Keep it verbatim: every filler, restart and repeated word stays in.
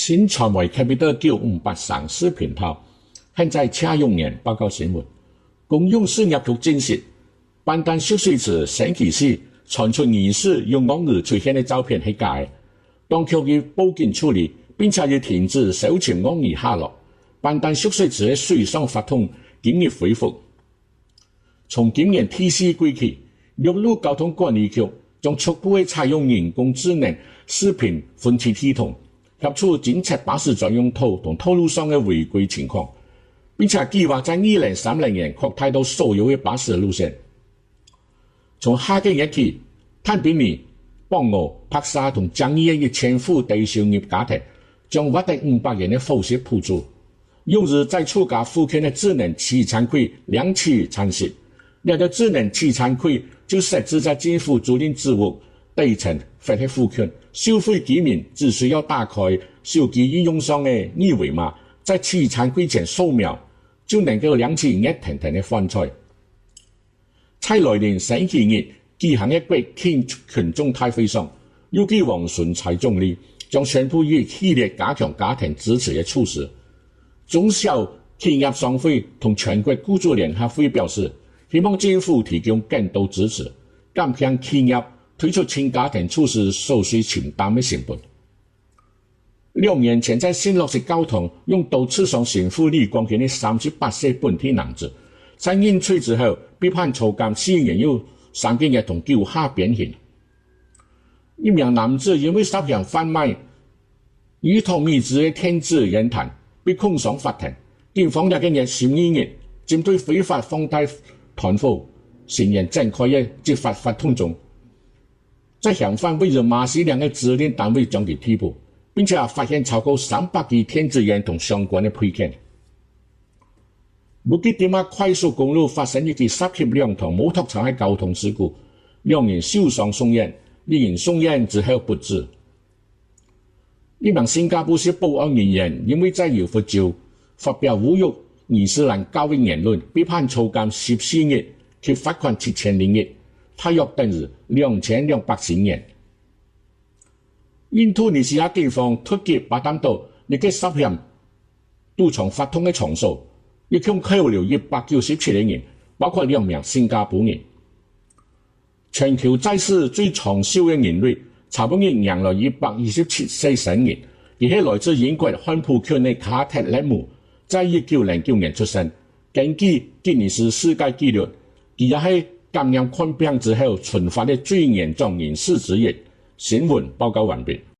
新傳媒Capital九五八城市頻道，現在車玉年報告新聞。公用事業局證實，板丹蓄水池星期四傳出疑似有鱷魚出現个照片係假个，當局已報警處理，並且已停止搜尋鱷魚下落。板丹蓄水池个水上活動今日恢復。 從今年第四季起，陸路交通管理局將逐步个採用人工智能視頻分析系統，協助偵測巴士專用道同道路上个違規情況，並且計劃在二零三零年擴大到所有个巴士路線。從下個月起， 坦白里、榜屋、白沙同正義个一千戶低收入家庭，將獲得五百元个伙食補助。用於在自家附近个智能取餐櫃領取餐食。這兜智能取餐櫃就設置在政府租賃子屋底層或係附近，受惠居民只需要打開手機應用上个二維碼，在取餐櫃前掃描，就能夠領取熱騰騰个飯菜。 在來臨星期日舉行个國慶群眾大會上，預計黃循財總理將宣布一系列加強家庭支持个措施。中小企業商會同全國雇主聯合會表示，希望政府提供更多支持，減輕企業推出新家庭措施所需承擔个成本。 兩年前在新落實教堂用刀刺傷神父李光顯个三十八歲本地男子，在認罪之後，被判坐監四年又三個月同九下鞭刑。一名男子因為涉嫌販賣預託物資个電子煙彈，被控上法庭。警方這個月十二日，針對非法販賣團伙成員展開个執法活動中， 在嫌犯位於馬西嶺个指定單位將佢拘捕，並且發現超過三百支電子煙同相關个配件。武吉地馬快速公路發生一起涉及兩趟摩托車个交通事故，兩人受傷送院，一人送院之後不治。 一名新加坡籍保安人員因為在柔佛州發表侮辱伊斯蘭教个言論，被判坐監十四日及罰款七千令吉，大約等於兩千兩百新元。印度尼西亞警方突擊巴淡島一個涉嫌賭場活動个場所，一共扣留一百九十七個人，包括兩名新加坡人。 全球債市最長壽个人類，昨晡日迎來一百二十七歲生日。佢係來自英國漢普郡个卡特列姆，在一九零九年出生。根據吉尼斯世界紀錄，佢也係感染肝病之後存活个最年長人士之一。新聞報告完畢。